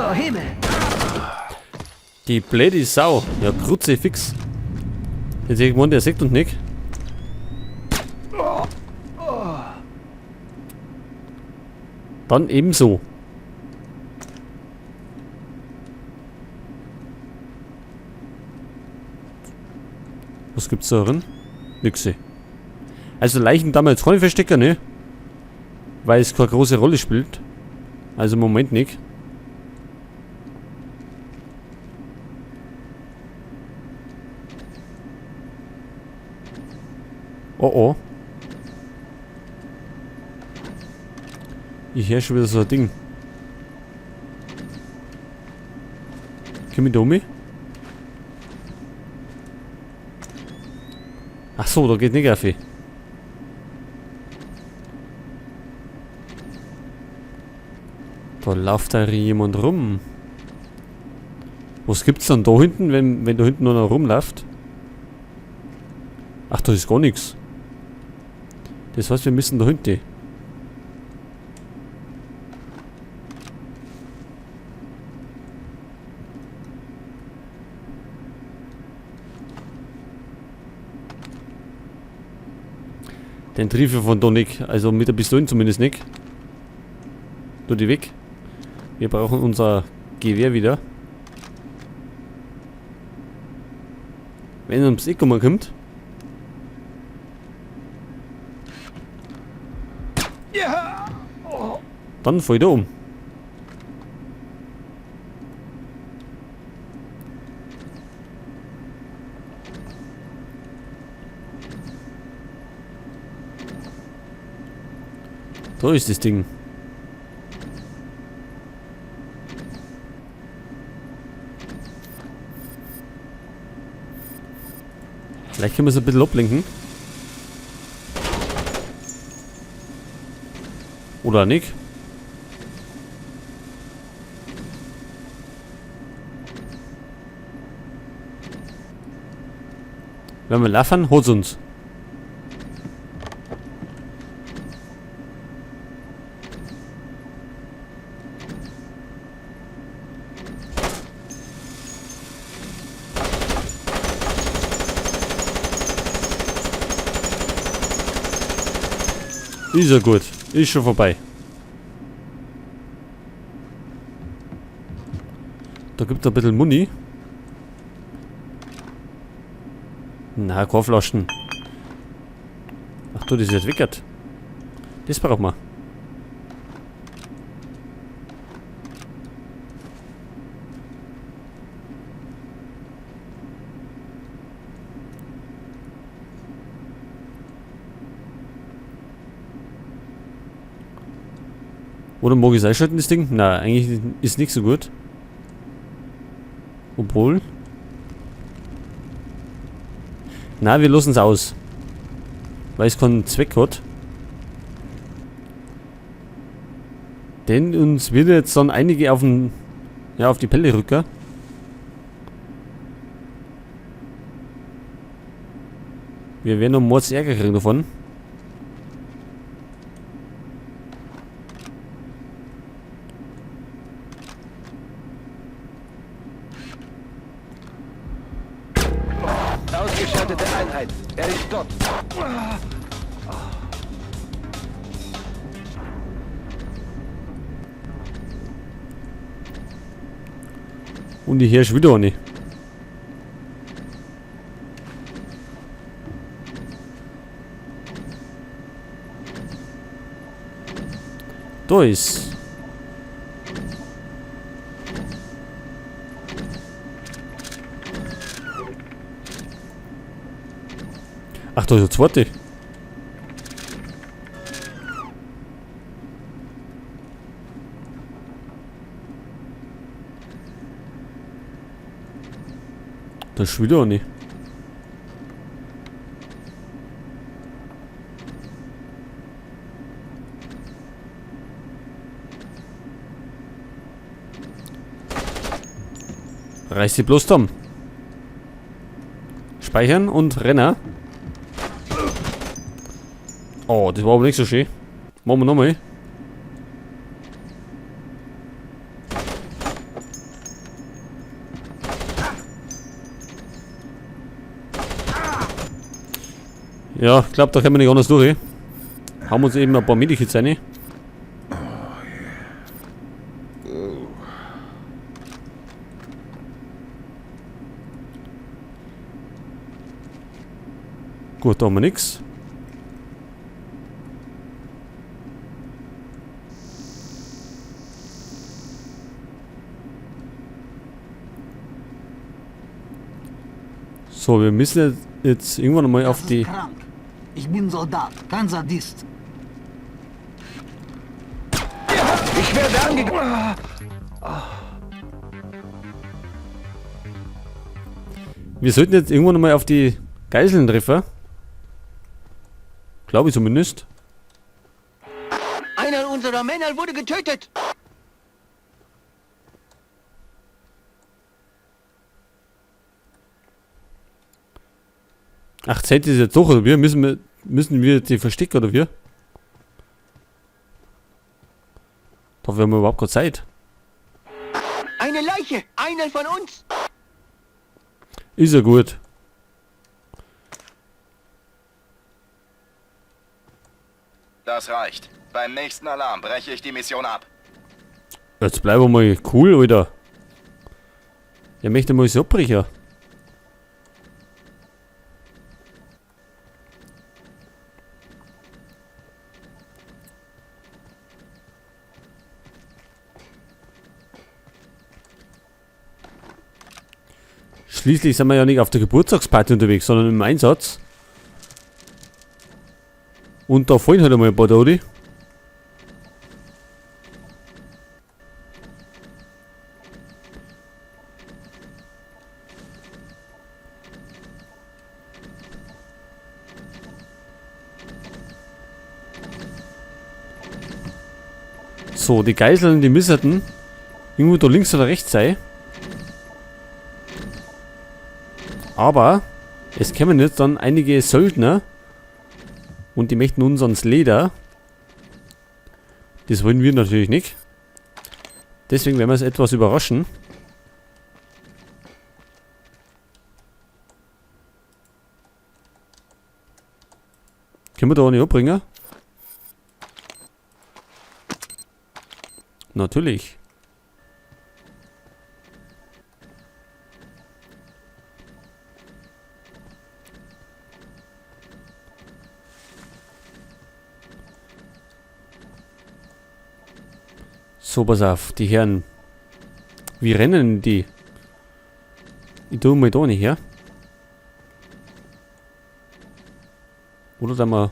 Oh Himmel! Die blöde Sau. Ja, Kruzifix. Jetzt ich gemeint, der sieht uns nicht. Dann ebenso. Was gibt's da drin? Nix. Also Leichen da wir jetzt keine verstecken, ne? Weil es keine große Rolle spielt. Also im Moment nicht. Oh oh. Ich höre schon wieder so ein Ding. Komm ich da um? Ach so, da geht nicht auf. Da läuft da jemand rum. Was gibt's dann da hinten, wenn da hinten noch einer rumläuft? Ach, da ist gar nichts. Das heißt, wir müssen da hinten. Den treffe ich von da nicht. Also mit der Pistole zumindest nicht. Tu die weg. Wir brauchen unser Gewehr wieder. Wenn er ums Eck kommt. Dann fällt er um. Da ist das Ding. Vielleicht können wir es ein bisschen ablenken. Oder nicht? Wenn wir laufen, holt's uns. Ist ja gut. Ist schon vorbei. Da gibt's ein bisschen Muni. Na, keine Flaschen. Ach du, das ist jetzt weggert. Das braucht man. Oder mag ich's einschalten, das Ding? Na, eigentlich ist nicht so gut. Obwohl. Na, wir lassen es aus. Weil es keinen Zweck hat. Denn uns wird jetzt dann einige auf die Pelle rücken. Wir werden noch Mords Ärger kriegen davon. Ausgeschaltete Einheit. Er ist tot. Und die herrscht wieder eine. Da ist. Ach, da ist der zweite. Das ist wieder nicht. Reiß die bloß dumm. Speichern und Renner. Oh, das war aber nicht so schön. Machen wir nochmal. Ja, ich glaube, da können wir nicht anders durch. Haben uns eben ein paar Medikits rein. Gut, da haben wir nichts. So, wir müssen jetzt irgendwann mal auf Das die... ist krank. Ich bin Soldat, kein Sadist. Ich werde angegriffen. Wir sollten jetzt irgendwann mal auf die Geiseln treffen. Glaube ich zumindest. Einer unserer Männer wurde getötet. Ach, Zeit ist jetzt doch, oder wir? Müssen wir die verstecken, oder wir? Dafür haben wir überhaupt keine Zeit. Eine Leiche. Einer von uns. Ist ja gut. Das reicht. Beim nächsten Alarm breche ich die Mission ab. Jetzt bleiben wir mal cool, Alter. Ich möchte mal so abbrechen. Schließlich sind wir ja nicht auf der Geburtstagsparty unterwegs, sondern im Einsatz. Und da fallen halt einmal ein paar Tote. So, die Geiseln, die müssten irgendwo da links oder rechts sein. Aber es kämen jetzt dann einige Söldner und die möchten uns ans Leder. Das wollen wir natürlich nicht. Deswegen werden wir es etwas überraschen. Können wir da auch nicht abbringen? Natürlich. So, pass auf, die Herren. Wie rennen die? Ich tue mal da nicht her. Oder da mal.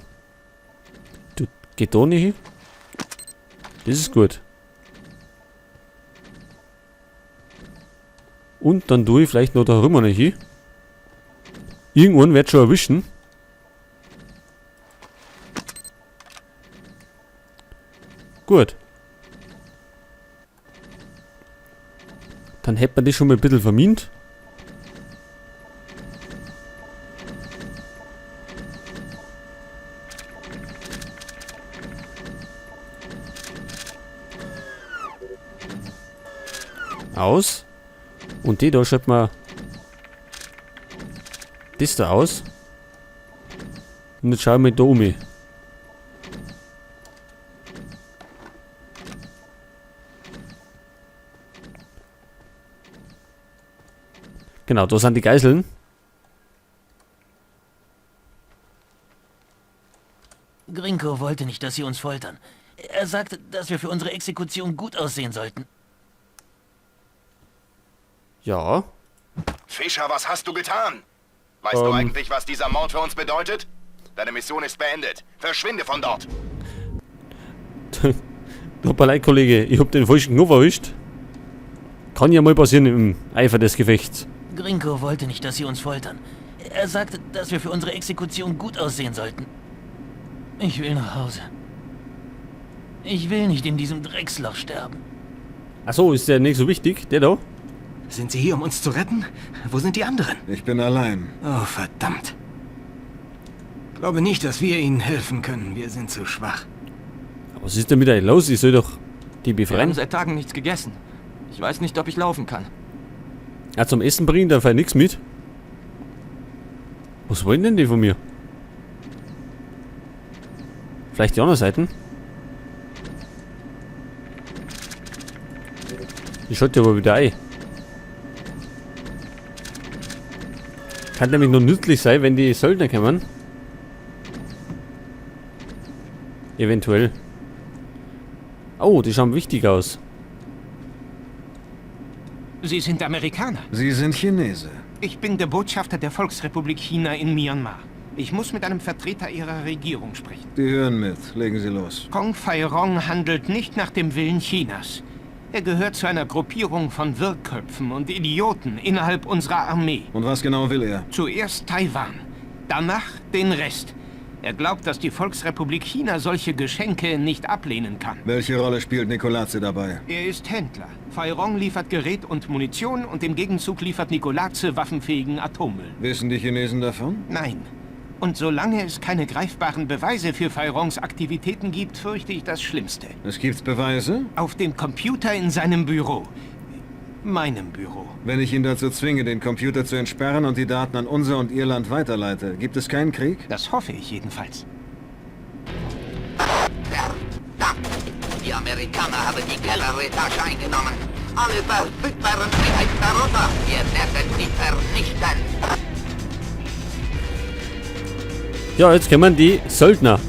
Du, geht da nicht hin? Das ist gut. Und dann tue ich vielleicht noch da rüber nicht hin. Irgendwann wird schon erwischen. Gut. Dann hätte man das schon mal ein bisschen vermint. Aus. Und die da schalten wir das da aus. Und jetzt schauen wir da um. Genau, da sind die Geiseln. Grinko wollte nicht, dass sie uns foltern. Er sagte, dass wir für unsere Exekution gut aussehen sollten. Ja. Fischer, was hast du getan? Weißt du eigentlich, was dieser Mord für uns bedeutet? Deine Mission ist beendet. Verschwinde von dort. Tut mir leid, Kollege, ich hab den falschen Knopf erwischt. Kann ja mal passieren im Eifer des Gefechts. Grinko wollte nicht, dass sie uns foltern. Er sagte, dass wir für unsere Exekution gut aussehen sollten. Ich will nach Hause. Ich will nicht in diesem Drecksloch sterben. Achso, ist der nicht so wichtig, der da? Sind Sie hier, um uns zu retten? Wo sind die anderen? Ich bin allein. Oh, verdammt. Glaube nicht, dass wir Ihnen helfen können. Wir sind zu schwach. Aber was ist denn mit euch los? Ich soll doch die Wir haben befreien. seit Tagen nichts gegessen. Ich weiß nicht, ob ich laufen kann. Ja, zum Essen bringen darf ich nichts mit. Was wollen denn die von mir? Vielleicht die andere Seite. Die schaut ja aber wieder ein. Kann nämlich nur nützlich sein, wenn die Söldner kommen. Eventuell. Oh, die schauen wichtig aus. Sie sind Amerikaner. Sie sind Chinese. Ich bin der Botschafter der Volksrepublik China in Myanmar. Ich muss mit einem Vertreter Ihrer Regierung sprechen. Die hören mit. Legen Sie los. Kong Fei-Rong handelt nicht nach dem Willen Chinas. Er gehört zu einer Gruppierung von Wirrköpfen und Idioten innerhalb unserer Armee. Und was genau will er? Zuerst Taiwan, danach den Rest. Er glaubt, dass die Volksrepublik China solche Geschenke nicht ablehnen kann. Welche Rolle spielt Nikolaze dabei? Er ist Händler. Fei-Rong liefert Gerät und Munition und im Gegenzug liefert Nikolaze waffenfähigen Atommüll. Wissen die Chinesen davon? Nein. Und solange es keine greifbaren Beweise für Feirongs Aktivitäten gibt, fürchte ich das Schlimmste. Es gibt Beweise? Auf dem Computer in seinem Büro. Meinem Büro. Wenn ich ihn dazu zwinge, den Computer zu entsperren und die Daten an unser und Ihr Land weiterleite, gibt es keinen Krieg? Das hoffe ich jedenfalls. Verdammt! Die Amerikaner haben die Kelleretage eingenommen. Alle verfügbaren Einheiten darunter. Wir werden sie vernichten. Ja, jetzt kommen die Söldner.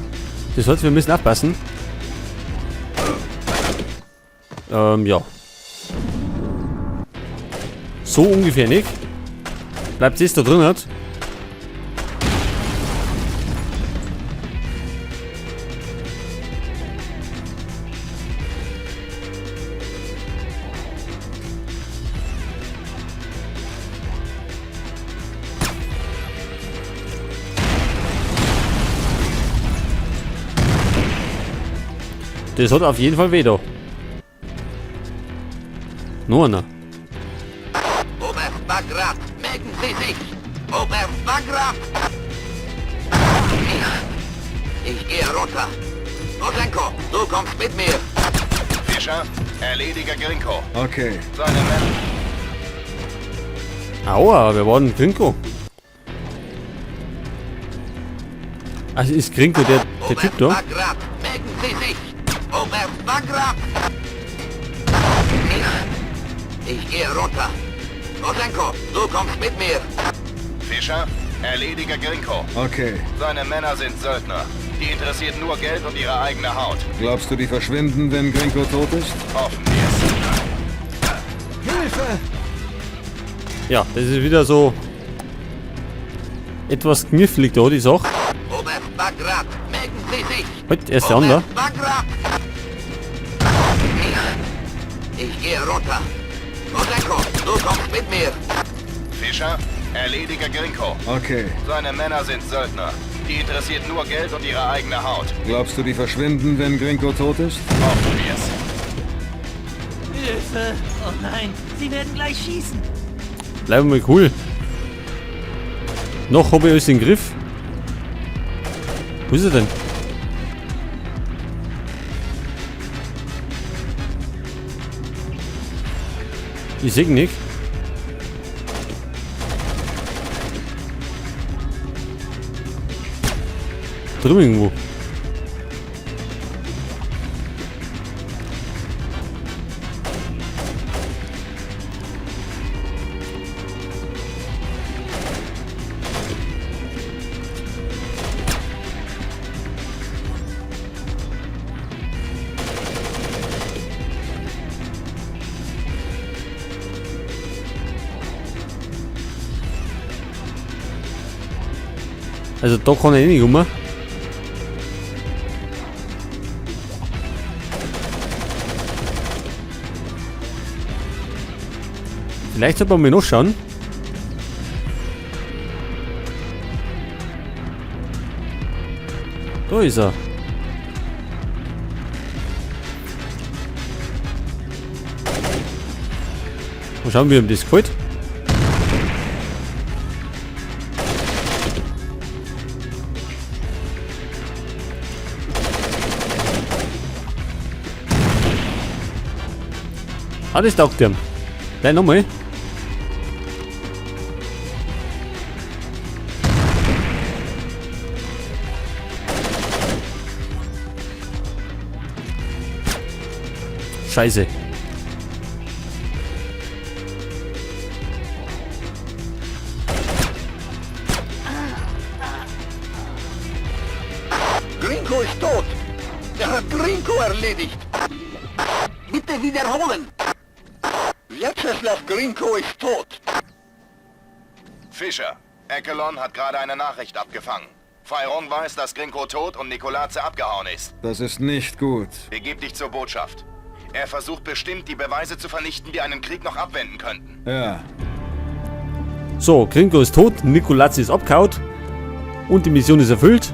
Das heißt, wir müssen aufpassen. Ja. So ungefähr nicht. Bleibt es da drin hat. Das hat auf jeden Fall weh da. Noch einer. Oberst Bagrat, melden Sie sich! Oberst Bagrat! Ich gehe runter. Rosenko, du kommst mit mir. Fischer, erledige Grinko. Okay. Seine Männer. Aua, wer war denn Grinko? Also ist Grinko der Typ da? Oberst Bagrat, melden Sie sich! Oberst Bagrat! Ich gehe runter. Rosenko, du kommst mit mir. Fischer, erledige Grinko. Okay. Seine Männer sind Söldner. Die interessiert nur Geld und ihre eigene Haut. Glaubst du, die verschwinden, wenn Grinko tot ist? Hoffen wir's. Ja, das ist wieder so etwas knifflig da, die Sache. Oberst Bagrat, melden Sie sich! Halt, erst der andere. Oberst Bagrat! Ich gehe runter. Rosenko, du kommst mit mir. Fischer, erledige Grinko. Okay. Seine Männer sind Söldner. Die interessiert nur Geld und ihre eigene Haut. Glaubst du, die verschwinden, wenn Grinko tot ist? Hoffen wir's. Hilfe! Oh nein, sie werden gleich schießen. Bleiben wir cool. Noch habe ich alles im Griff. Wo ist er denn? Ich sehe ihn nicht. Drüben irgendwo. Also da kann ich eh nicht rum. Vielleicht sollte man mal nachschauen. Da ist er. Mal schauen, wie ihm das gefällt. Ah, das taugt ihm. Gleich nochmal. Scheiße. Grinko ist tot. Er hat Grinko erledigt. Bitte wiederholen. Vyacheslav Grinko ist tot. Fischer, Echelon hat gerade eine Nachricht abgefangen. Feirong weiß, dass Grinko tot und Nikolaze abgehauen ist. Das ist nicht gut. Begib dich zur Botschaft. Er versucht bestimmt, die Beweise zu vernichten, die einen Krieg noch abwenden könnten. Ja. So, Grinko ist tot, Nikolazzi ist abgehauen. Und die Mission ist erfüllt.